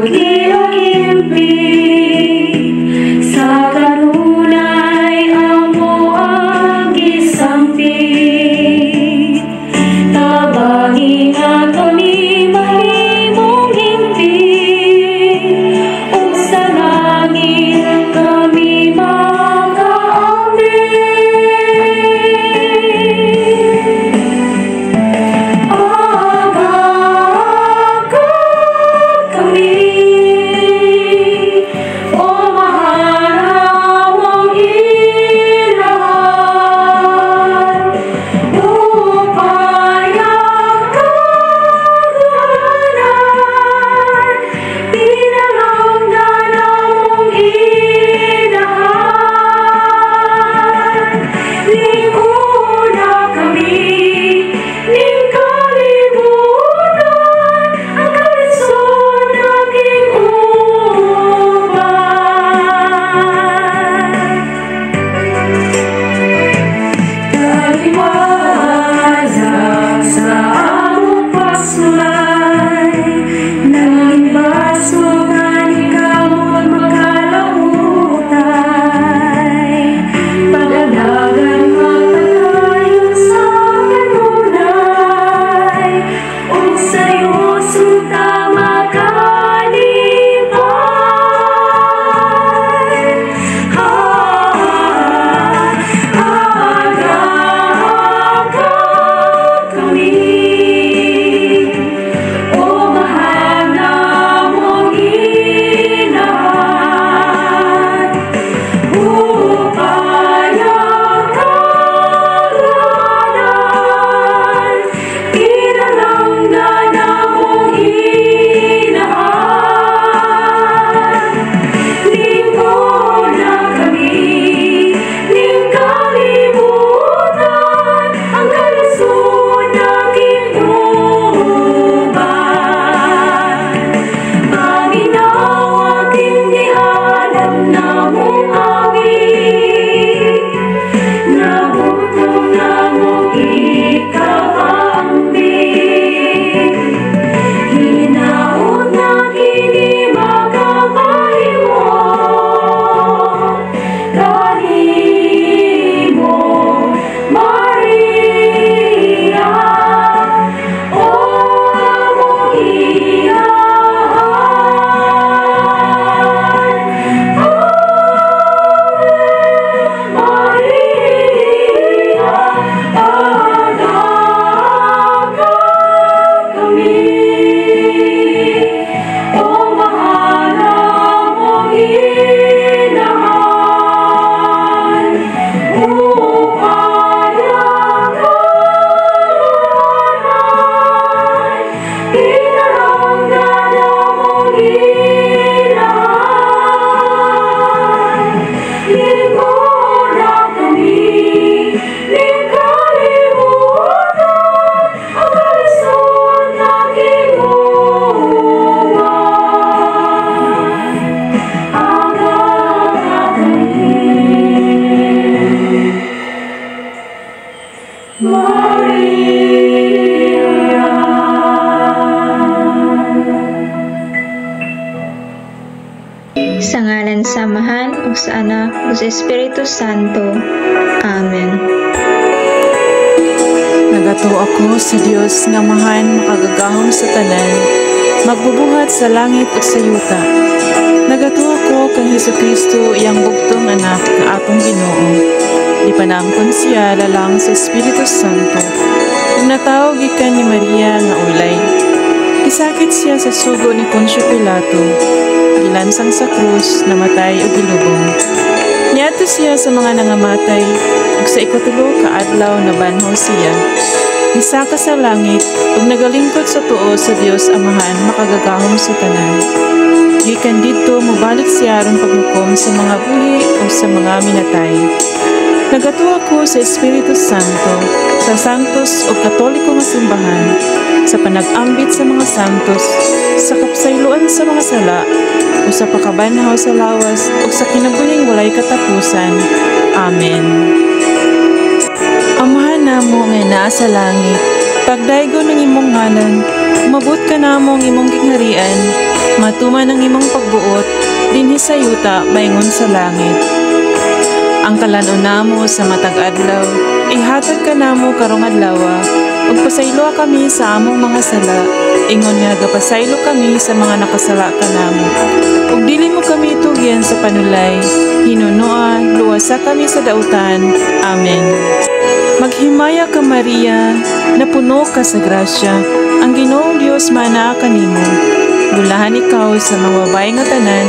Puti ug impit sa kanunay amo ang gisampit. Tabangi nga kami mahimong hingpit ug sa langit kami makaambit. Aga kami, o mahal namong Inahan, upaya kagawanan, pinalangga namong Inahan. Ning-una kami, ning kalibutan, ang kalisod naging uban. Taliwala sa among pagsulay, nangin baso nga nikamot makalahutay. Pag-alagan magpadayon sa kanunay, ug seryoso ta makalipay. Ha, aga kami, o mahal namong Inahan, upaya kagawanan, pinalangga namong Inahan. Ning-una kami, ning kalibutan, ang kalisod naging uban. Paminawa gihalad namong awit, nabutong namong ikapaambit. Hinaot na kini makapahimo kanimo, Maria, o among Inahan. Ave Maria, aga kami, o mahal namong Inahan, upaya kagawanan, pinalangga namong Inahan. Ning-una kami, ning kalibutan, ang kalisod naging uban. Aga kami, Maria. Sa ngalan sa Amahan, ug sa Anak, ug sa Espiritu Santo. Amen. Nagatuo ako sa Dios nga Amahan makagagahom sa tanan, magbubuhat sa langit ug sa yuta. Nagatuo ako kang Hesukristo, iyang bugtong anak nga atong Ginoo. Gipanangkon siya lalang sa Espiritu Santo. Ug natawo gikan ni Maria nga ulay. Gisakit siya sa sugo ni Poncio Pilato. Gilansang sa krus, namatay ug gilubong. Niadto siya sa mga nangamatay, ug sa ikatulo ka adlaw nabanhaw siya. Misaka sa langit ug nagalingkod sa tuo sa Dios Amahan makagagahom sa tanan. Gikan didto mobalik siya aron paghukom sa mga buhi ug sa mga minatay. Nagatuo ako sa Espiritu Santo, sa santos ug katoliko nga simbahan, sa panag-ambit sa mga santos, sa kapsayloan sa mga sala, ug sa pagkabanhaw sa lawas ug sa kinabuhing walay katapusan. Amen. Amahan namo nga naa sa langit, pagdaygon ang imong ngalan, umabot kanamo ang imong gingharian, Matuman ang imong pagbuot dinhi sa yuta maingon sa langit. Ang kalan-on namo sa matag adlaw, ihatag kanamo karong adlaw, ug pasayloa kami sa among mga sala, ingon nga nagapasaylo kami sa mga nakasala kanamo. Ug dili mo kami tugyan sa panulay, hinunoa, luwasa kami sa dautan. Amen. Maghimaya ka, Maria, napuno ka sa grasya, ang Ginoong Dios manaa kanimo. Bulahan ikaw sa mga babae nga tanan,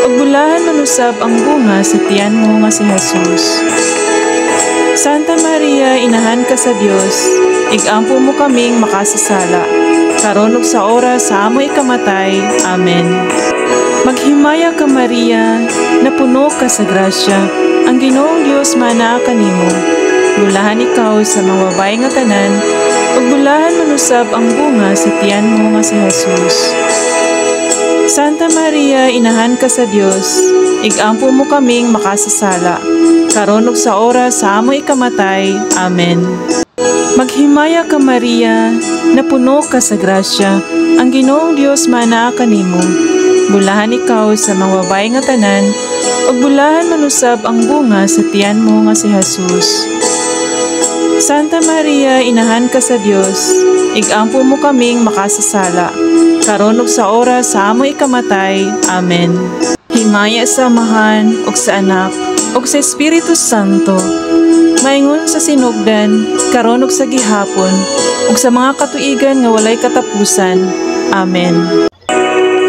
ug bulahan man usab ang bunga sa tiyan mo nga si Jesus. Santa Maria, inahan ka sa Dios, igampo mo kaming makasasala, karon ug sa oras sa amo ikamatay. Amen. Maghimaya ka, Maria, napuno ka sa grasya, ang Ginoong Dios manaa kanimo. Bulahan ikaw sa mga babae nga tanan, ug bulahan man usab ang bunga sa tiyan mo nga si Jesus. Santa Maria, inahan ka sa Dios, igampo mo kaming makasasala, karon ug sa oras sa amo ikamatay. Amen. Maghimaya ka, Maria, napuno ka sa grasya, ang Ginoong Dios manaa kanimo. Bulahan ikaw sa mga babae nga tanan, ug bulahan man usab ang bunga sa tiyan mo nga si Jesus. Santa Maria, inahan ka sa Dios, igampo mo kaming makasasala, karon ug sa oras sa amo ikamatay. Amen. Himaya sa Amahan ug sa Anak ug sa Espiritu Santo. Maingon sa sinugdan, karon ug sa gihapon, ug sa mga katuigan nga walay katapusan. Amen.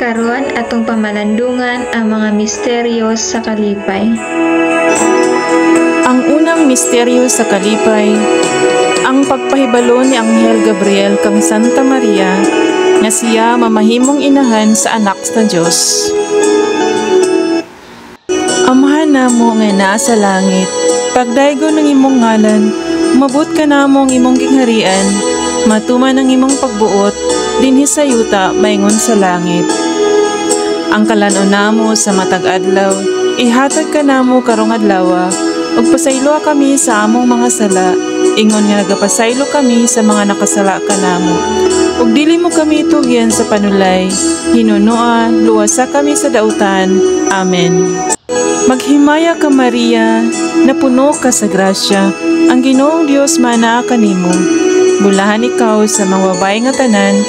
Karon, atong pamalandungan ang mga misteryo sa kalipay. Ang unang misteryo sa kalipay, ang pagpahibalo ni Anghel Gabriel kang Santa Maria nga siya mamahimong inahan sa anak sa Dios. Amahan namo nga naa sa langit, pagdaygon ang imong ngalan, umabot kanamo ang imong gingharian, matuman ang imong pagbuot dinhi sa yuta maingon sa langit. Ang kalan-on namo sa matag adlaw, ihatag kanamo karong adlaw, ug pasayloa kami sa among mga sala, ingon nga nagapasaylo kami sa mga nakasala kanamo. Ug dili mo kami tugyan sa panulay, hinunoa, luwasa kami sa dautan. Amen. Maghimaya ka, Maria, napuno ka sa grasya, ang Ginoong Dios manaa kanimo. Bulahan ikaw sa mga babae nga tanan,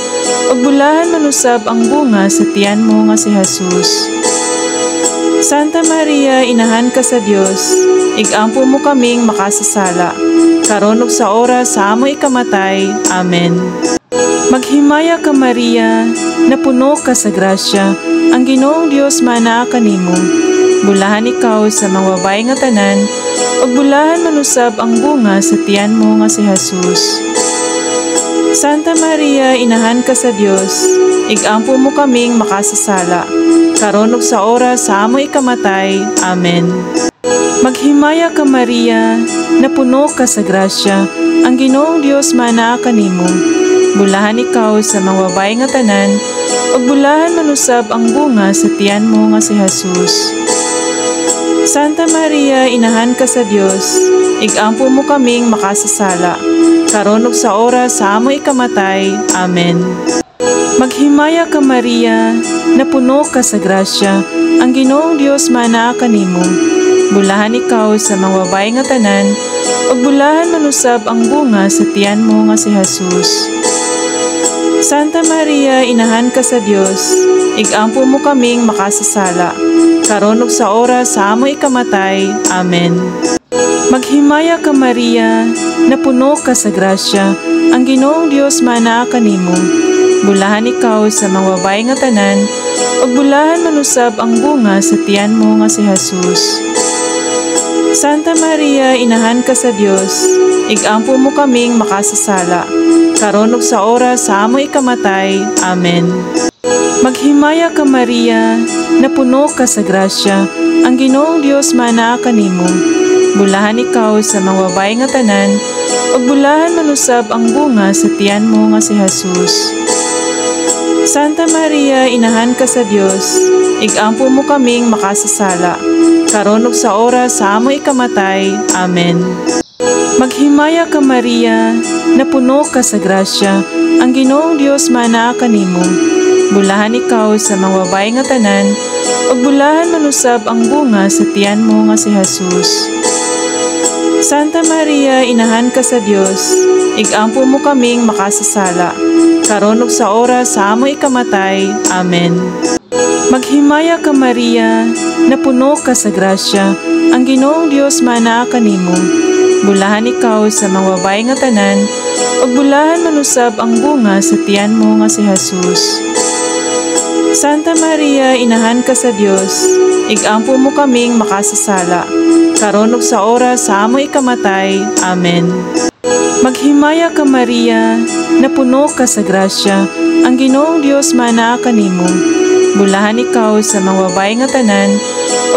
ug bulahan man usab ang bunga sa tiyan mo nga si Jesus. Santa Maria, inahan ka sa Dios, igampo mo kaming makasasala, karon ug sa oras sa amo ikamatay. Amen. Maghimaya ka, Maria, napuno ka sa grasya, ang Ginoong Dios manaa kanimo. Bulahan ikaw sa mga babae nga tanan, ug bulahan man usab ang bunga sa tiyan mo nga si Jesus. Santa Maria, inahan ka sa Dios, igampo mo kaming makasasala, karon ug sa oras sa amo ikamatay. Amen. Maghimaya ka, Maria, napuno ka sa grasya, ang Ginoong Dios manaa kanimo. Bulahan ikaw sa mga babae nga tanan, ug bulahan man usab ang bunga sa tiyan mo nga si Jesus. Santa Maria, inahan ka sa Dios, igampo mo kaming makasasala, karon ug sa oras sa amo ikamatay. Amen. Maghimaya ka, Maria, napuno ka sa grasya, ang Ginoong Dios manaa kanimo. Bulahan ikaw sa mga babae nga tanan, ug bulahan man usab ang bunga sa tiyan mo nga si Jesus. Santa Maria, inahan ka sa Dios, igampo mo kaming makasasala, karon ug sa oras sa amo ikamatay. Amen. Maghimaya ka, Maria, napuno ka sa grasya, ang Ginoong Dios manaa kanimo. Bulahan ikaw sa mga babae nga tanan, ug bulahan man usab ang bunga sa tiyan mo nga si Jesus. Santa Maria, inahan ka sa Dios, igampo mo kaming makasasala, karon ug sa oras sa amo ikamatay. Amen. Maghimaya ka, Maria, napuno ka sa grasya, ang Ginoong Dios manaa kanimo. Bulahan ikaw sa mga babae nga tanan, ug bulahan man usab ang bunga sa tiyan mo nga si Jesus. Santa Maria, inahan ka sa Dios, igampo mo kaming makasasala, karon ug sa oras sa amo ikamatay. Amen. Maghimaya ka, Maria, napuno ka sa grasya, ang Ginoong Dios manaa kanimo. Bulahan ikaw sa mga babae nga tanan, ug bulahan man usab ang bunga sa tiyan mo nga si Jesus. Santa Maria, inahan ka sa Dios, igampo mo kaming makasasala, karon ug sa oras sa among ikamatay. Amen. Maghimaya ka, Maria, napuno ka sa grasya, ang Ginoong Dios manaa kanimo. Bulahan ikaw sa mga babae nga tanan, ug bulahan man usab ang bunga sa tiyan mo nga si Jesus. Santa Maria, inahan ka sa Dios, igampo mo kaming makasasala, karon ug sa oras sa among ikamatay. Amen. Maghimaya ka, Maria, napuno ka sa grasya, ang Ginoong Dios manaa kanimo. Bulahan ikaw sa mga babae nga tanan,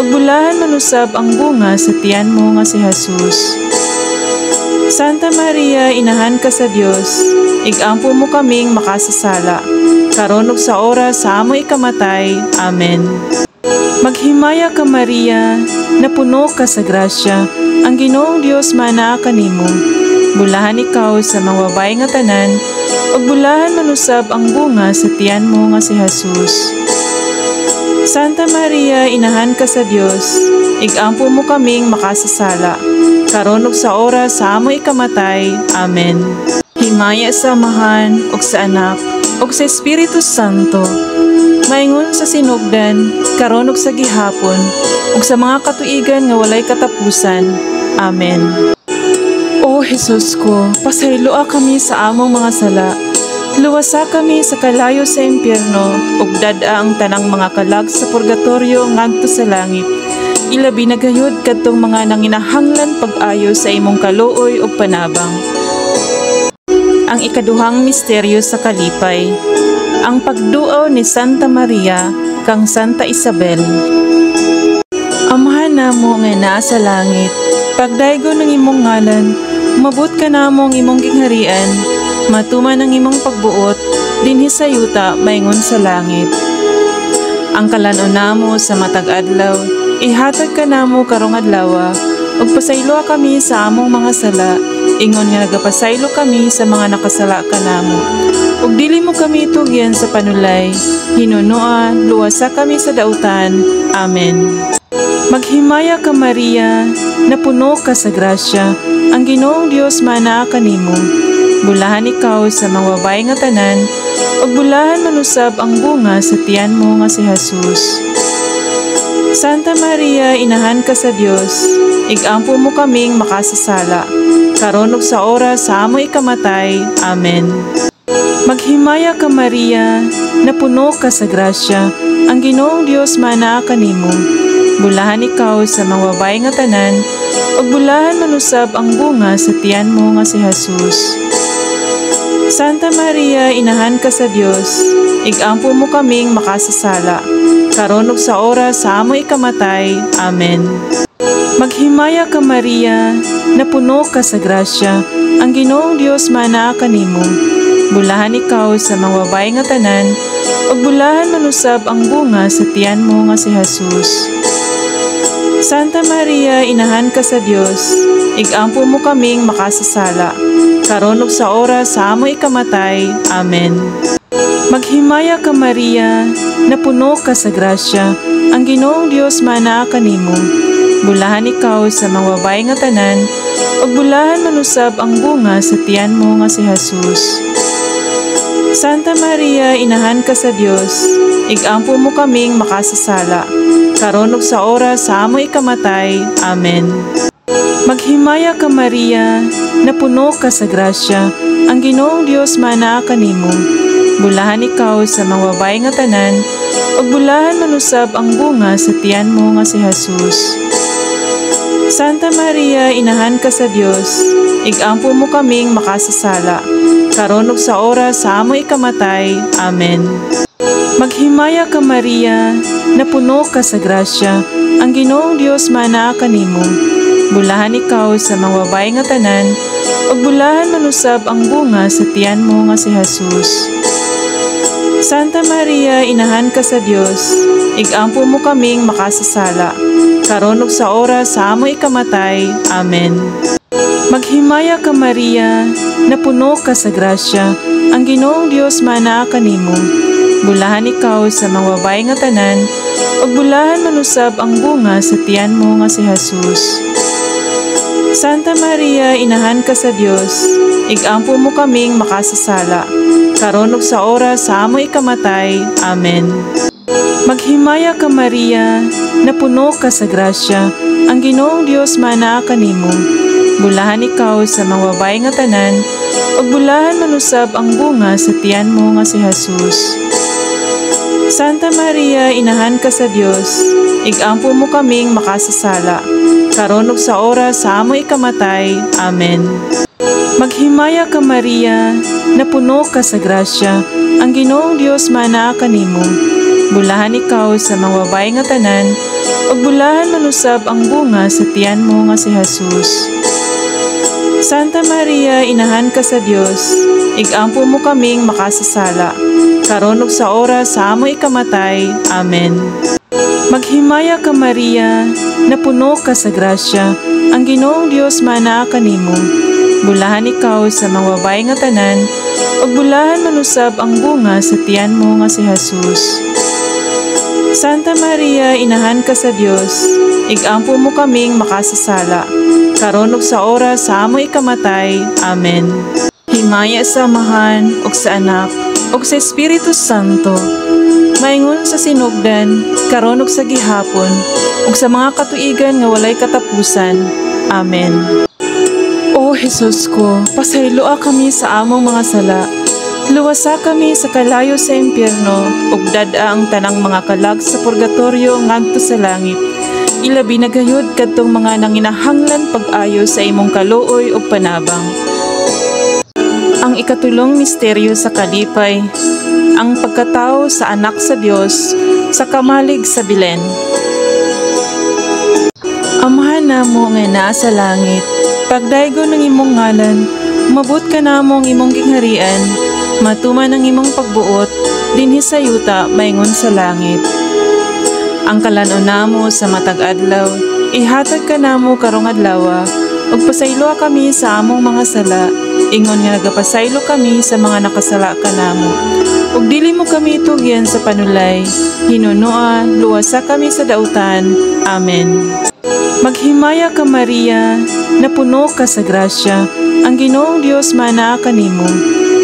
ug bulahan man usab ang bunga sa tiyan mo nga si Jesus. Santa Maria, inahan ka sa Dios, igampo mo kaming makasasala, karon ug sa oras sa among ikamatay. Amen. Maghimaya ka, Maria, napuno ka sa grasya, ang Ginoong Dios manaa kanimo. Bulahan ikaw sa mga babae nga tanan, ug bulahan man usab ang bunga sa tiyan mo nga si Jesus. Santa Maria, inahan ka sa Dios, igampo mo kaming makasasala, karon ug sa oras sa among ikamatay. Amen. Himaya sa Amahan ug sa Anak ug sa Espiritu Santo. Maingon sa sinugdan, karon ug sa gihapon, ug sa mga katuigan nga walay katapusan. Amen. O Jesus ko, pasayloa kami sa among mga sala. Luwasa kami sa kalayo sa impyerno ug dad-a ang tanang mga kalag sa purgatorio ngadto sa langit. Ilabi na gayud kadtong mga nanginahanglan pag-ayo sa imong kaluoy ug panabang. Ang ikaduhang misteryo sa kalipay, ang pagduaw ni Santa Maria kang Santa Isabel. Amahan namo nga naa sa langit, pagdaygon ang imong ngalan, umabot kanamo ang imong gingharian, matuman ang imong pagbuot, dinhi sa yuta maingon sa langit. Ang kalan-on namo sa matag adlaw, ihatag kanamo karong adlaw, ug pasayloa kami sa among mga sala, ingon nga nagapasaylo kami sa mga nakasala kanamo. Ug dili mo kami tugyan sa panulay, hinunoa, luwasa kami sa dautan. Amen. Maghimaya ka, Maria, napuno ka sa grasya, ang Ginoong Dios manaa kanimo. Bulahan ikaw sa mga babae nga tanan, ug bulahan man usab ang bunga sa tiyan mo nga si Jesus. Santa Maria, inahan ka sa Dios, igampo mo kaming makasasala, karon ug sa oras sa among ikamatay. Amen. Maghimaya ka, Maria, napuno ka sa grasya, ang Ginoong Dios manaa kanimo. Bulahan ikaw sa mga babae nga tanan, ug bulahan man usab ang bunga sa tiyan mo nga si Jesus. Santa Maria, inahan ka sa Dios, igampo mo kaming makasasala, karon ug sa oras sa among ikamatay. Amen. Maghimaya ka, Maria, napuno ka sa grasya, ang Ginoong Dios manaa kanimo. Bulahan ikaw sa mga babae nga tanan, ug bulahan man usab ang bunga sa tiyan mo nga si Jesus. Santa Maria, inahan ka sa Dios, igampo mo kaming makasasala, karon ug sa oras sa among ikamatay. Amen. Maghimaya ka, Maria, napuno ka sa grasya, ang Ginoong Dios manaa kanimo. Bulahan ikaw sa mga babae nga tanan, ug bulahan man usab ang bunga sa tiyan mo nga si Jesus. Santa Maria, inahan ka sa Dios, igampo mo kaming makasasala, karon ug sa oras sa among ikamatay. Amen. Maghimaya ka, Maria, napuno ka sa grasya, ang Ginoong Dios manaa kanimo. Bulahan ikaw sa mga babae nga tanan, ug bulahan man usab ang bunga sa tiyan mo nga si Jesus. Santa Maria, inahan ka sa Dios, igampo mo kaming makasasala, karon ug sa oras sa among ikamatay. Amen. Maghimaya ka, Maria, napuno ka sa grasya, ang Ginoong Dios manaa kanimo. Bulahan ikaw sa mga babae nga tanan, ug bulahan man usab ang bunga sa tiyan mo nga si Jesus. Santa Maria, inahan ka sa Dios, igampo mo kaming makasasala, karon ug sa oras sa among ikamatay. Amen. Maghimaya ka, Maria, napuno ka sa grasya, ang Ginoong Dios manaa kanimo. Bulahan ikaw sa mga babae nga tanan, ug bulahan man usab ang bunga sa tiyan mo nga si Jesus. Santa Maria, inahan ka sa Dios, igampo mo kaming makasasala, karon ug sa oras sa among ikamatay. Amen. Maghimaya ka, Maria, napuno ka sa grasya, ang Ginoong Dios manaa kanimo. Bulahan ikaw sa mga babae nga tanan, ug bulahan man usab ang bunga sa tiyan mo nga si Jesus. Santa Maria, inahan ka sa Dios, igampo mo kaming makasasala, karon ug sa oras sa among ikamatay. Amen. Maghimaya ka, Maria, napuno ka sa grasya, ang Ginoong Dios manaa kanimo. Bulahan ikaw sa mga babae nga tanan, ug bulahan man usab ang bunga sa tiyan mo nga si Jesus. Santa Maria, inahan ka sa Dios, igampo mo kaming makasasala, karon ug sa oras sa among ikamatay. Amen. Maghimaya ka, Maria, napuno ka sa grasya, ang Ginoong Dios manaa kanimo. Bulahan ikaw sa mga babae nga tanan, ug bulahan man usab ang bunga sa tiyan mo nga si Jesus. Santa Maria, inahan ka sa Dios, igampo mo kaming makasasala, karon ug sa oras sa among ikamatay. Amen. Himaya sa Amahan, ug sa Anak, ug sa Espiritu Santo, maingon sa sinugdan, karon ug sa gihapon, ug sa mga katuigan nga walay katapusan. Amen. O Jesus ko, pasayloa kami sa among mga sala. Luwasa kami sa kalayo sa impyerno, ug dad-a ang tanang mga kalag sa purgatorio ngadto sa langit. Ilabi na gayud kadtong mga nanginahanglan pag-ayo sa imong kaluoy ug panabang. Ang ikatulong misteryo sa kalipay, ang pagkatao sa Anak sa Dios sa kamalig sa Belen. Amahan namo nga naa sa langit, pagdaygon ang imong ngalan, umabot kanamo ang imong gingharian, matuman ang imong pagbuot, dinhi sa yuta maingon sa langit. Ang kalan-on namo sa matag adlaw, ihatag kanamo karong adlaw, ug pasayloa kami sa among mga sala, ingon nga nagapasaylo kami sa mga nakasala kanamo. Ug dili mo kami tugyan sa panulay, hinunoa, luwasa kami sa dautan. Amen. Maghimaya ka, Maria, napuno ka sa grasya, ang Ginoong Dios manaa kanimo.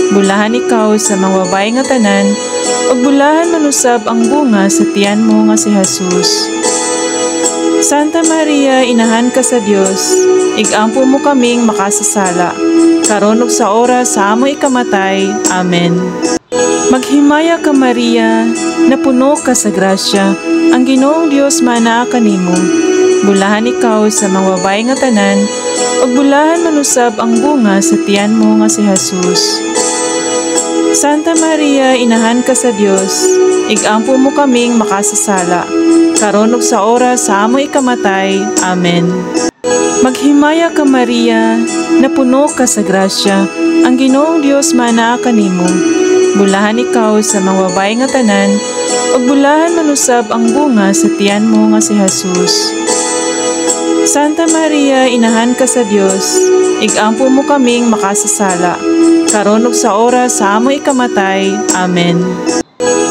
Bulahan ikaw sa mga babae nga tanan, ug bulahan man usab ang bunga sa tiyan mo nga si Jesus. Santa Maria, inahan ka sa Dios, igampo mo kaming makasasala, karon ug sa oras sa among ikamatay. Amen. Maghimaya ka, Maria, napuno ka sa grasya, ang Ginoong Dios manaa kanimo. Bulahan ikaw sa mga babae nga tanan, ug bulahan man usab ang bunga sa tiyan mo nga si Jesus. Santa Maria, inahan ka sa Dios, igampo mo kaming makasasala, karon ug sa oras sa among ikamatay. Amen. Maghimaya ka, Maria, napuno ka sa grasya, ang Ginoong Dios manaa kanimo. Bulahan ikaw sa mga babae nga tanan, ug bulahan man usab ang bunga sa tiyan mo nga si Jesus. Santa Maria, inahan ka sa Dios, igampo mo kaming makasasala, karon ug sa oras sa among ikamatay. Amen.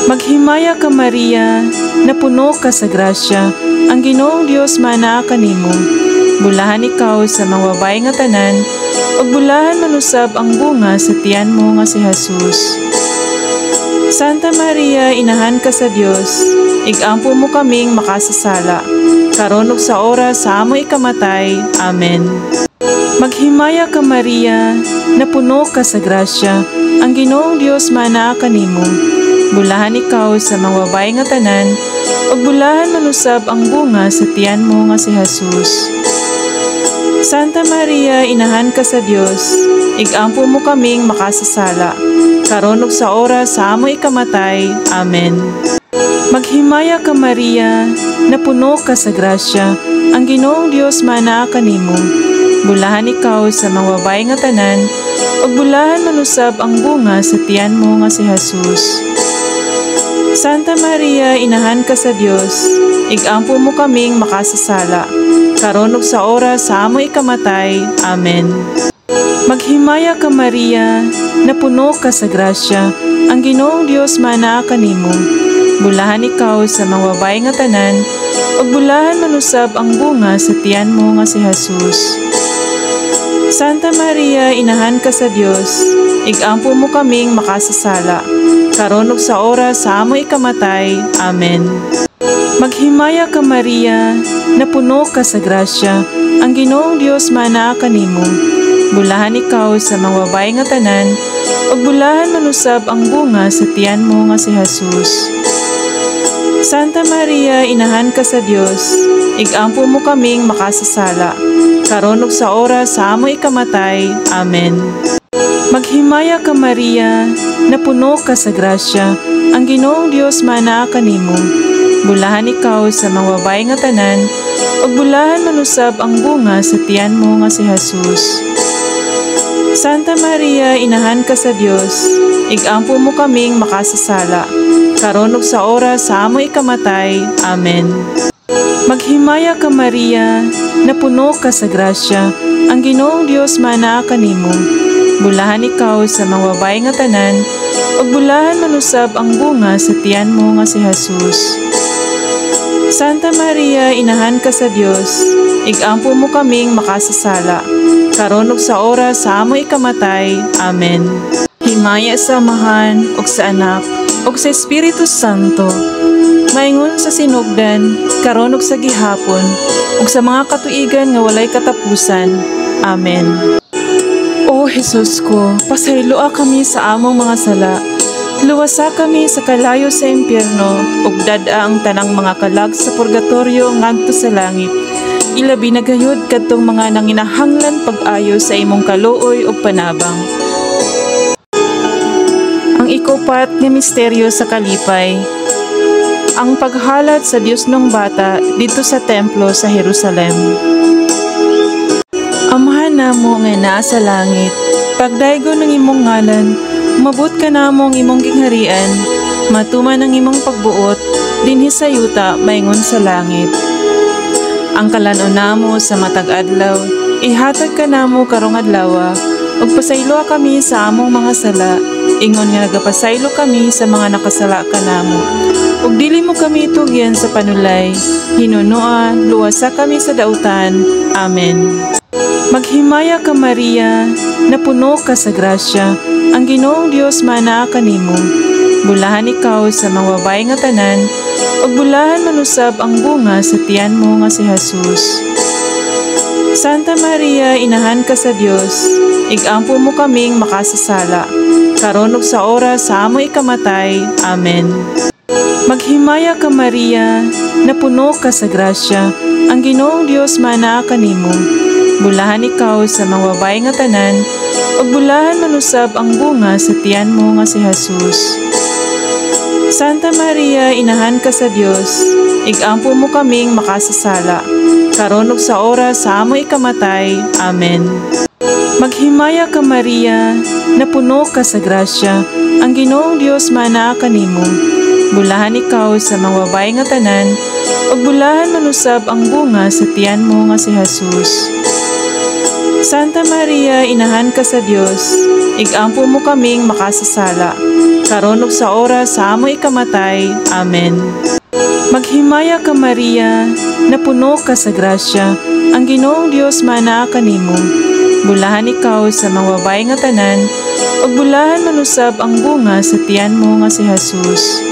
Maghimaya ka, Maria, napuno ka sa grasya, ang Ginoong Dios manaa kanimo. Bulahan ikaw sa mga babae nga tanan, ug bulahan man usab ang bunga sa tiyan mo nga si Jesus. Santa Maria, inahan ka sa Dios, igampo mo kaming makasasala, karon ug sa oras sa among ikamatay. Amen. Maghimaya ka, Maria, napuno ka sa grasya, ang Ginoong Dios manaa kanimo. Bulahan ikaw sa mga babae nga tanan, ug bulahan man usab ang bunga sa tiyan mo nga si Jesus. Santa Maria, inahan ka sa Dios, igampo mo kaming makasasala, karon ug sa oras sa among ikamatay. Amen. Maghimaya ka, Maria, napuno ka sa grasya, ang Ginoong Dios manaa kanimo. Bulahan ikaw sa mga babae nga tanan, ug bulahan man usab ang bunga sa tiyan mo nga si Jesus. Santa Maria, inahan ka sa Dios, igampo mo kaming makasasala, karon ug sa oras sa among ikamatay. Amen. Maghimaya ka, Maria, Napuno ka sa grasya, ang Ginoong Dios manaa kanimo. Bulahan ikaw sa mga babae nga tanan, ug bulahan man usab ang bunga sa tiyan mo nga si Jesus. Santa Maria, inahan ka sa Dios, igampo mo kaming makasasala, karon ug sa oras sa among ikamatay. Amen. Maghimaya ka, Maria, napuno ka sa grasya, ang Ginoong Dios manaa kanimo. Bulahan ikaw sa mga babae nga tanan, ug bulahan man usab ang bunga sa tiyan mo nga si Jesus. Santa Maria, inahan ka sa Dios, igampo mo kaming makasasala, karon ug sa oras sa among ikamatay. Amen. Maghimaya ka, Maria, napuno ka sa grasya, ang Ginoong Dios manaa kanimo. Bulahan ikaw sa mga babae nga tanan, ug bulahan man usab ang bunga sa tiyan mo nga si Jesus. Santa Maria, inahan ka sa Dios, igampo mo kaming makasasala, karon ug sa oras sa among ikamatay. Amen. Maghimaya ka, Maria, napuno ka sa grasya, ang Ginoong Dios manaa kanimo. Bulahan ikaw sa mga babae nga tanan, ug bulahan man usab ang bunga sa tiyan mo nga si Jesus. Santa Maria, inahan ka sa Dios, igampo mo kaming makasasala, karon ug sa oras sa among ikamatay. Amen. Himaya sa Amahan ug sa Anak ug sa Espiritu Santo. Maingon sa sinugdan, karon ug sa gihapon, ug sa mga katuigan nga walay katapusan. Amen. O Jesus ko, pasayloa kami sa among mga sala. Luwasa kami sa kalayo sa impyerno ug dad-a ang tanang mga kalag sa purgatorio ngadto sa langit. Ilabi na gayud kadtong mga nanginahanglan pag-ayo sa imong kaluoy ug panabang. Ang ikupat nga misteryo sa kalipay. Ang paghalad sa Diosnong Bata didto sa templo sa Jerusalem. Amahan namo nga naa sa langit, pagdaygon ang imong ngalan, umabot kanamo ang imong gingharian, matuman ang imong pagbuot, dinhi sa yuta maingon sa langit. Ang kalan-on namo sa matag adlaw, ihatag kanamo karong adlaw, ug pasayloa kami sa among mga sala, ingon nga nagapasaylo kami sa mga nakasala kanamo. Ug dili mo kami tugyan sa panulay, hinunoa, luwasa kami sa dautan. Amen. Maghimaya ka, Maria, napuno ka sa grasya, ang Ginoong Dios manaa kanimo. Bulahan ikaw sa mga babae nga tanan, ug bulahan man usab ang bunga sa tiyan mo nga si Jesus. Santa Maria, inahan ka sa Dios, igampo mo kaming makasasala, karon ug sa oras sa among ikamatay. Amen. Maghimaya ka, Maria, napuno ka sa grasya, ang Ginoong Dios manaa kanimo. Bulahan ikaw sa mga babae nga tanan, ug bulahan man usab ang bunga sa tiyan mo nga si Jesus. Santa Maria, inahan ka sa Dios, igampo mo kaming makasasala, karon ug sa oras sa among ikamatay. Amen. Maghimaya ka, Maria, napuno ka sa grasya, ang Ginoong Dios manaa kanimo. Bulahan ikaw sa mga babae nga tanan, ug bulahan man usab ang bunga sa tiyan mo nga si Jesus. Santa Maria, inahan ka sa Dios, igampo mo kaming makasasala, karon ug sa oras sa among ikamatay. Amen. Maghimaya ka, Maria, napuno ka sa grasya, ang Ginoong Dios manaa kanimo. Bulahan ikaw sa mga babae nga tanan, ug bulahan man usab ang bunga sa tiyan mo nga si Jesus.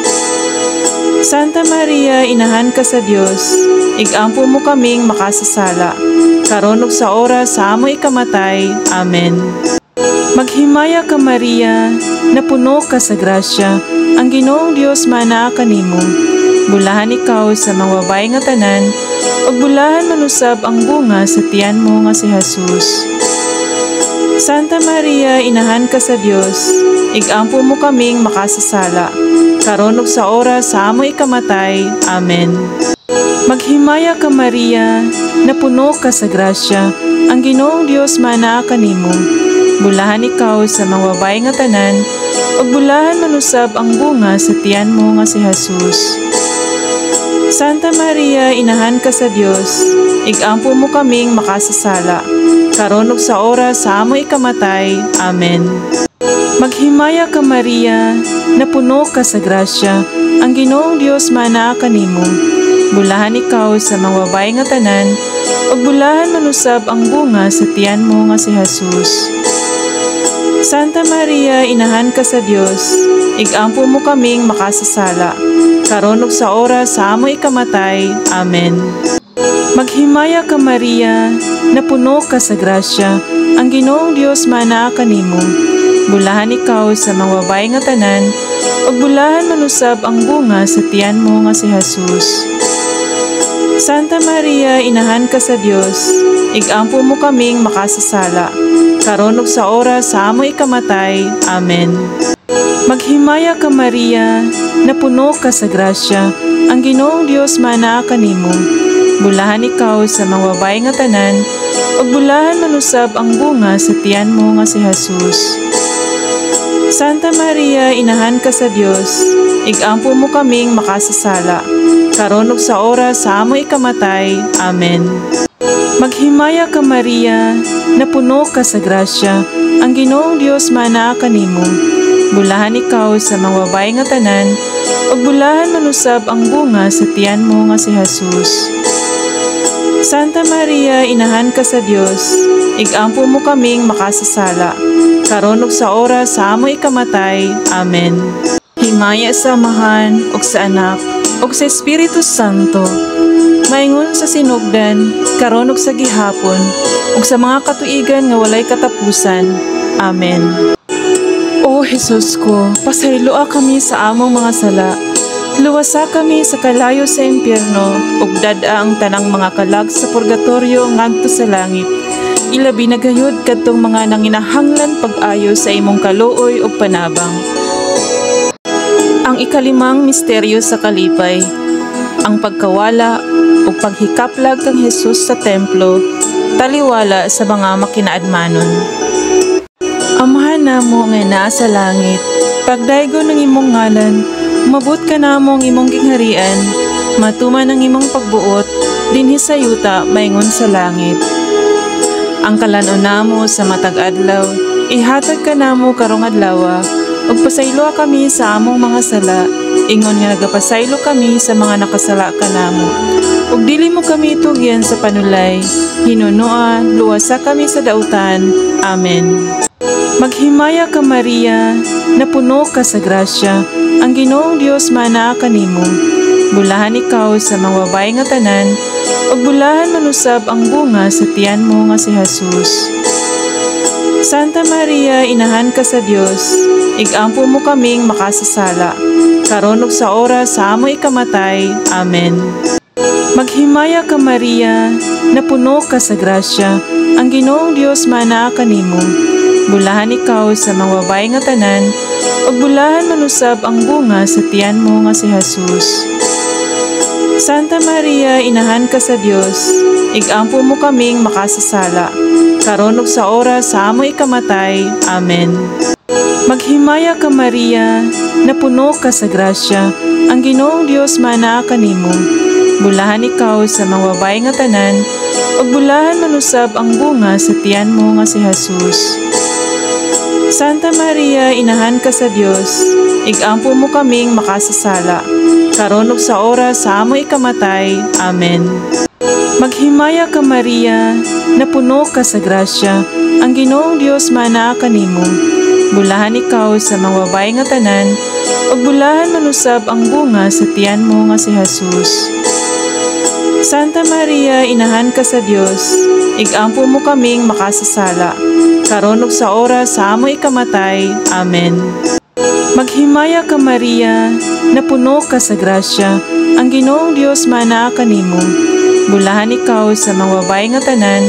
Santa Maria, inahan ka sa Dios, igampo mo kaming makasasala, karon ug sa oras sa among ikamatay. Amen. Maghimaya ka, Maria, napuno ka sa grasya, ang Ginoong Dios manaa kanimo. Bulahan ikaw sa mga babae nga tanan, ug bulahan man usab ang bunga sa tiyan mo nga si Jesus. Santa Maria, inahan ka sa Dios, igampo mo kaming makasasala, karon ug sa oras sa among ikamatay. Amen. Maghimaya ka, Maria, napuno ka sa grasya, ang Ginoong Dios manaa kanimo. Bulahan ikaw sa mga babae nga tanan, ug bulahan man usab ang bunga sa tiyan mo nga si Jesus. Santa Maria, inahan ka sa Dios, igampo mo kaming makasasala, karon ug sa oras sa among ikamatay. Amen. Maghimaya ka, Maria, napuno ka sa grasya, ang Ginoong Dios manaa kanimo. Bulahan ikaw sa mga babae nga tanan, ug bulahan man usab ang bunga sa tiyan mo nga si Jesus. Santa Maria, inahan ka sa Dios, igampo mo kaming makasasala, karon ug sa oras sa among ikamatay. Amen. Maghimaya ka, Maria, napuno ka sa grasya, ang Ginoong Dios manaa kanimo. Bulahan ikaw sa mga babae nga tanan, ug bulahan man usab ang bunga sa tiyan mo nga si Jesus. Santa Maria, inahan ka sa Dios, igampo mo kaming makasasala, karon ug sa oras sa among ikamatay. Amen. Maghimaya ka, Maria, napuno ka sa grasya, ang Ginoong Dios manaa kanimo. Bulahan ikaw sa mga babae nga tanan, ug bulahan man usab ang bunga sa tiyan mo nga si Jesus. Santa Maria, inahan ka sa Dios, igampo mo kaming makasasala, karon ug sa oras sa among ikamatay. Amen. Maghimaya ka, Maria, napuno ka sa grasya, ang Ginoong Dios manaa kanimo. Bulahan ikaw sa mga babae nga tanan, ug bulahan man usab ang bunga sa tiyan mo nga si Jesus. Santa Maria, inahan ka sa Dios, igampo mo kaming makasasala, karon ug sa oras sa among ikamatay. Amen. Himaya sa Amahan ug sa Anak ug sa Espiritu Santo. Maingon sa sinugdan, karon ug sa gihapon, ug sa mga katuigan nga walay katapusan. Amen. O Jesus ko, pasayloa kami sa among mga sala. Luwasa kami sa kalayo sa impyerno ug dad-a ang tanang mga kalag sa purgatorio ngadto sa langit. Ilabi na gayud kadtong mga nanginahanglan pag-ayo sa imong kaluoy ug panabang. Ang ikalimang misteryo sa kalipay, ang pagkawala ug paghikaplag kang Jesus sa templo, taliwala sa mga makinaadmanon. Amahan namo nga naa sa langit, pagdaygon ang imong ngalan, umabot kanamo ang imong gingharian, matuman ang imong pagbuot dinhi sa yuta maingon sa langit. Ang kalan-on namo sa matag adlaw, ihatag kanamo karong adlaw, ug pasayloa kami sa among mga sala, ingon nga nagapasaylo kami sa mga nakasala kanamo. Ug dili mo kami tugyan sa panulay, hinunoa, luwasa kami sa dautan. Amen. Maghimaya ka, Maria, napuno ka sa grasya, ang Ginoong Dios manaa kanimo. Bulahan ikaw sa mga babae nga tanan, ug bulahan man usab ang bunga sa tiyan mo nga si Jesus. Santa Maria, inahan ka sa Dios, igampo mo kaming makasasala, karon ug sa oras sa among ikamatay. Amen. Maghimaya ka, Maria, napuno ka sa grasya, ang Ginoong Dios manaa kanimo. Bulahan ikaw sa mga babae nga tanan, ug bulahan man usab ang bunga sa tiyan mo nga si Jesus. Santa Maria, inahan ka sa Dios, igampo mo kaming makasasala, karon ug sa oras sa among ikamatay. Amen. Maghimaya ka, Maria, napuno ka sa grasya, ang Ginoong Dios manaa kanimo. Bulahan ikaw sa mga babae nga tanan, ug bulahan man usab ang bunga sa tiyan mo nga si Jesus. Santa Maria, inahan ka sa Dios, igampo mo kaming makasasala, karon ug sa oras sa among ikamatay. Amen. Maghimaya ka, Maria, napuno ka sa grasya, ang Ginoong Dios manaa kanimo. Bulahan ikaw sa mga babae nga tanan, ug bulahan man usab ang bunga sa tiyan mo nga si Jesus. Santa Maria, inahan ka sa Dios, igampo mo kaming makasasala, karon ug sa oras sa among ikamatay. Amen. Maghimaya ka, Maria, napuno ka sa grasya, ang Ginoong Dios manaa kanimo. Bulahan ikaw sa mga babae nga tanan,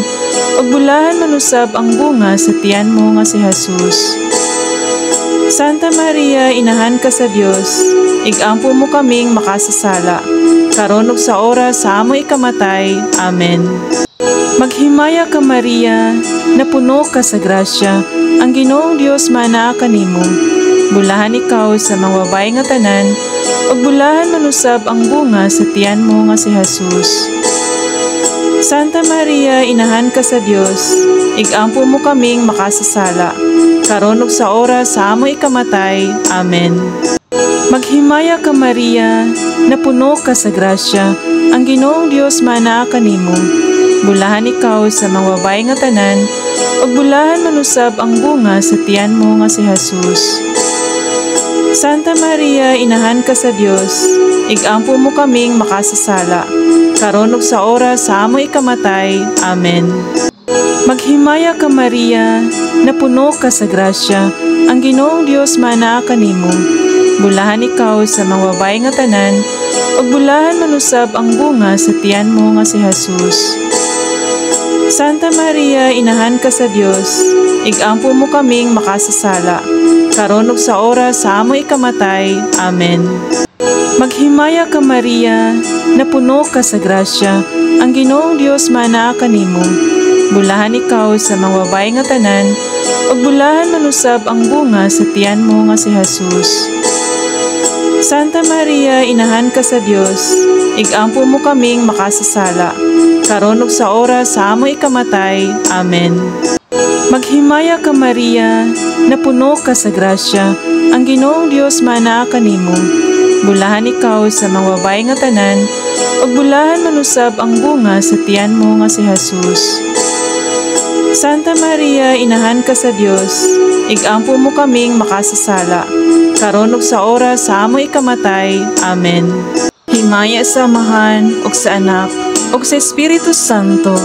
ug bulahan man usab ang bunga sa tiyan mo nga si Jesus. Santa Maria, inahan ka sa Dios, igampo mo kaming makasasala, karon ug sa oras sa among ikamatay. Amen. Maghimaya ka, Maria, napuno ka sa grasya, ang Ginoong Dios manaa kanimo. Bulahan ikaw sa mga babae nga tanan, ug bulahan man usab ang bunga sa tiyan mo nga si Jesus. Santa Maria, inahan ka sa Dios, igampo mo kaming makasasala, karon ug sa oras sa among ikamatay. Amen. Maghimaya ka, Maria, napuno ka sa grasya, ang Ginoong Dios maanaa kanimo. Bulahan ikaw sa mga babae nga tanan, ug bulahan man usab ang bunga sa tiyan mo nga si Jesus. Santa Maria, inahan ka sa Dios, igampo mo kaming makasasala, karon ug sa oras sa among ikamatay. Amen. Maghimaya ka, Maria, napuno ka sa grasya, ang Ginoong Dios maanaa kanimo. Bulahan ikaw sa mga babae nga tanan, ug bulahan man usab ang bunga sa tiyan mo nga si Jesus. Santa Maria, inahan ka sa Dios, igampo mo kaming makasasala, karon ug sa oras sa among ikamatay. Amen. Maghimaya ka, Maria, napuno ka sa grasya, ang Ginoong Dios maanaa kanimo. Bulahan ikaw sa mga babae nga tanan, ug bulahan man usab ang bunga sa tiyan mo nga si Jesus. Santa Maria, inahan ka sa Dios, igampo mo kaming makasasala, karon ug sa oras sa among ikamatay. Amen. Maghimaya ka, Maria, napuno ka sa grasya, ang Ginoong Dios maanaa kanimo. Bulahan ikaw sa mga babae nga tanan, ug bulahan man usab ang bunga sa tiyan mo nga si Jesus. Santa Maria, inahan ka sa Dios, igampo mo kaming makasasala, karon ug sa oras sa among ikamatay. Amen. Himaya sa Amahan, ug sa Anak, ug sa Espiritu Santo,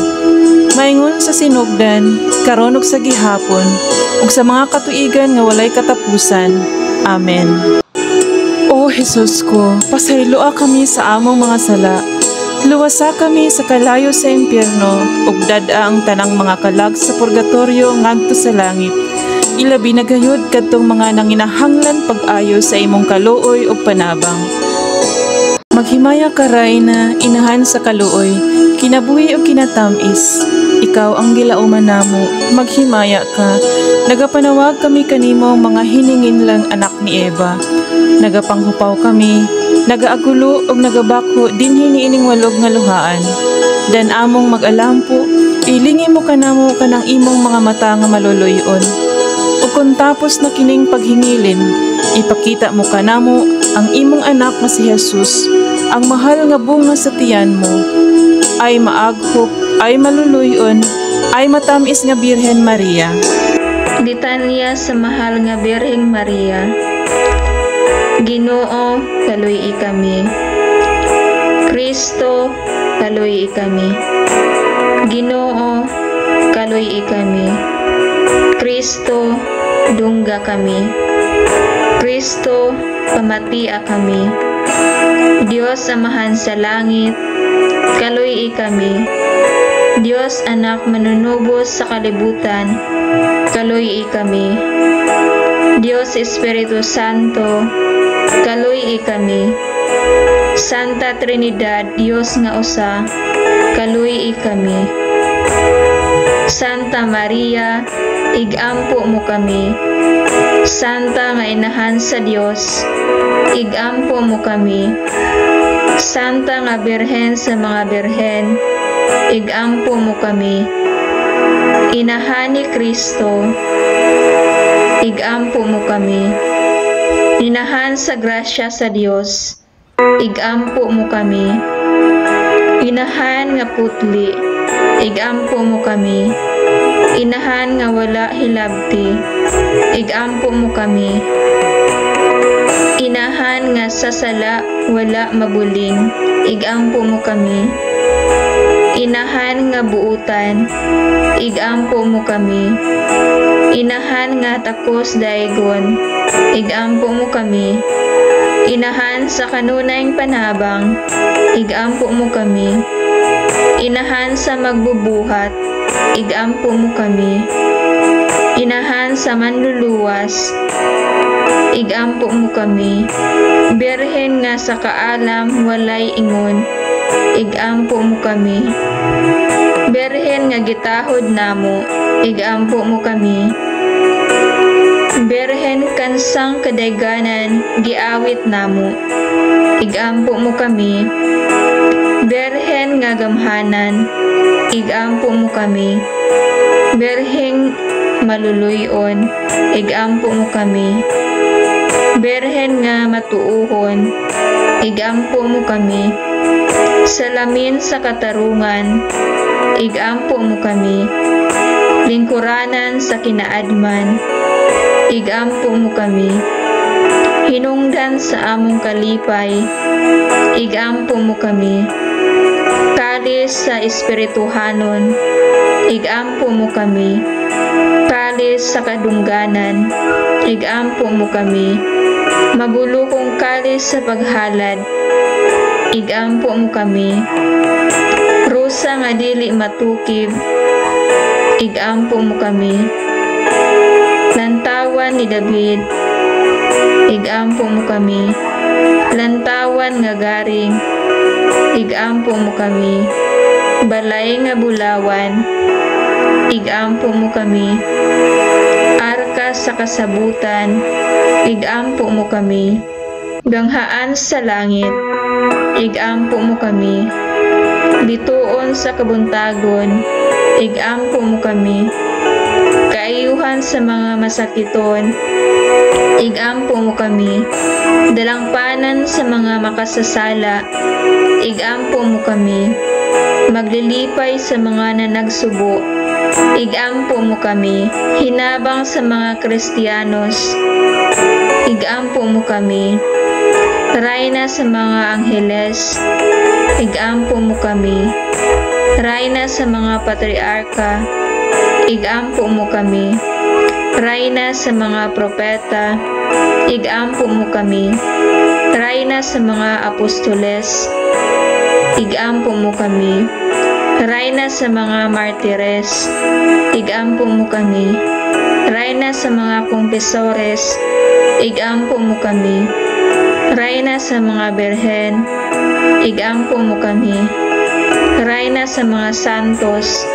maingon sa sinugdan, karon ug sa gihapon, ug sa mga katuigan nga walay katapusan. Amen. O Jesus ko, pasayloa kami sa among mga sala. Luwasa kami sa kalayo sa impyerno, ug dad-a ang tanang mga kalag sa purgatorio ngadto sa langit. Ilabi na gayud kadtong mga nanginahanglan pag-ayo sa imong kaluoy ug panabang. Maghimaya ka, Rayna, inahan sa kaluoy, kinabuhi ug kinatamis. Ikaw ang gilauman namo, maghimaya ka. Nagapanawag kami kanimo, mga hininginlang anak ni Eva. Nagapanghupaw kami, nagaagulo ug nagabakho dinhi niining walog nga luhaan. Dan among mag-alampo, ilingi mo kanamo kanang imong mga mata nga maluluy-on. Ug kung tapos na kining paghingilin, ipakita mo kanamo ang imong anak nga si Jesus, ang mahal nga bunga sa tiyan mo. Ay maaghop, ay maluluy-on, ay matamis nga Birhen Maria. Litanya sa Mahal nga Birheng Maria. Ginoo, kaluy-i kami. Kristo, kaluy-i kami. Ginoo, kaluy-i kami. Kristo, dungga kami. Kristo, pamatia kami. Dios Amahan sa langit, kaluy-i kami. Dios Anak manunubos sa kalibutan, kaluy-i kami. Dios Espiritu Santo, kaluy-i kami. Santa Trinidad, Dios nga usa, kaluy-i kami. Santa Maria, igampo mo kami. Santa nga inahan sa Dios, igampo mo kami. Santa nga Birhen sa mga birhen, igampo mo kami. Inahan ni Kristo, igampo mo kami. Inahan sa grasya sa Dios, igampo mo kami. Inahan nga putli, igampo mo kami. Inahan nga wala hilabti, igampo mo kami. Inahan nga sa sala wala mabuling, igampo mo kami. Inahan nga buutan, igampo mo kami. Inahan nga takos daygon, igampo mo kami. Inahan sa kanunayng panabang, igampo mo kami. Inahan sa magbubuhat, igampo mo kami. Inahan sa manluluwas, igampo mo kami. Birhen nga sa kaalam walay ingon, igampo mo kami. Birhen nga gitahod namo, igampo mo kami. Birhen kansang kadayganan giawit namo, igampo mo kami. Birhen Birhen nga gamhanan, igampo mo kami. Birheng maluluy-on, igampo mo kami. Birhen nga matuohon, igampo mo kami. Salamin sa katarungan, igampo mo kami. Lingkuranan sa kinaadman, igampo mo kami. Hinungdan sa among kalipay, igampo mo kami. Kalis sa espirituhanon, igampo mo kami. Kalis sa kadungganan, igampo mo kami. Mabulukong kalis sa paghalad, igampo mo kami. Rusa nga dili matukib, igampo mo kami. Lantawan ni David, igampo mo kami. Lantawan nga garing, igampo mo kami. Balay nga bulawan, igampo mo kami. Arka sa kasabutan, igampo mo kami. Ganghaan sa langit, igampo mo kami. Bituon sa kabuntagon, igampo mo kami. Kaayuhan sa mga masakiton, igampo mo kami. Dalangpanan sa mga makasasala, igampo mo kami. Maglilipay sa mga nanagsubo, igampo mo kami. Hinabang sa mga Kristiyanos, igampo mo kami. Rayna sa mga angheles, igampo mo kami. Rayna sa mga patriarka, igampo mo kami. Rayna sa mga propeta, igampo mo kami. Rayna sa mga apostoles, igampo mo kami. Rayna sa mga martires, igampo mo kami. Rayna sa mga kumpesores, igampo mo kami. Rayna sa mga birhen, igampo mo kami. Rayna sa mga santos,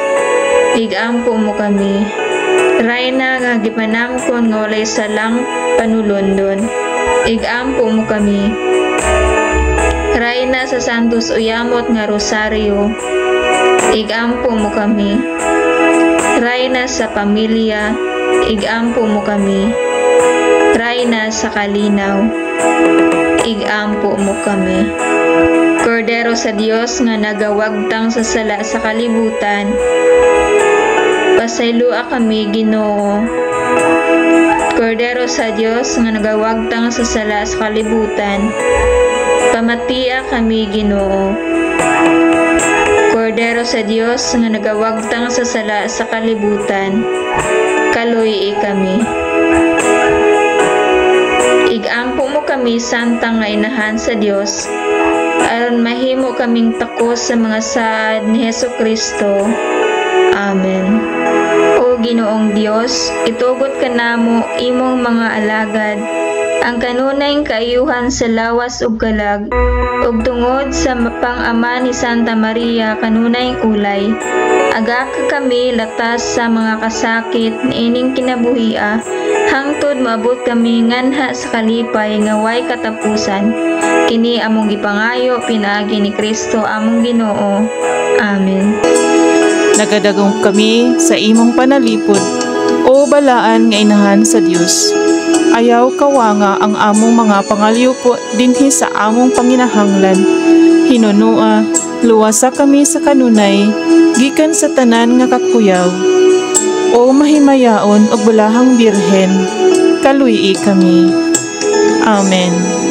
igampo mo kami. Rayna nga gipanamkon nga walay salang panulondon, igampo mo kami. Rayna sa Santos Uyamot nga Rosaryo, igampo mo kami. Rayna sa pamilya, igampo mo kami. Rayna sa kalinaw, igampo mo kami. Kordero sa Dios nga nagawagtang sa sala sa kalibutan, pasayloa kami, Ginoo. Kordero sa Dios nga nagawagtang sa sala sa kalibutan, pamatia kami, Ginoo. Kordero sa Dios nga nagawagtang sa sala sa kalibutan, kaluy-i kami. Igampo mo kami, Santa nga Inahan sa Dios, aron mahimo kaming takos sa mga saad ni Hesus Kristo. Amen. O Ginoong Dios, itugot kanamo, imong mga alagad, ang kanunayng kaayuhan sa lawas ug kalag, ug tungod sa pang-ama ni Santa Maria kanunayng ulay, agaka kami latas sa mga kasakit niining kinabuhia, hangtod moabot kami nganha sa kalipay nga way katapusan. Kini among gipangayo pinaagi ni Kristo among Ginoo. Amen. Nagadagom kami sa imong panalipod, o balaan nga Inahan sa Dios. Ayaw kawanga ang among mga pangalyupo dinhi sa among panginahanglan. Hinunua, luwasa kami sa kanunay, gikan sa tanan nga kakuyaw. O mahimayaon ug bulahang Birhen, kaluy-i kami. Amen.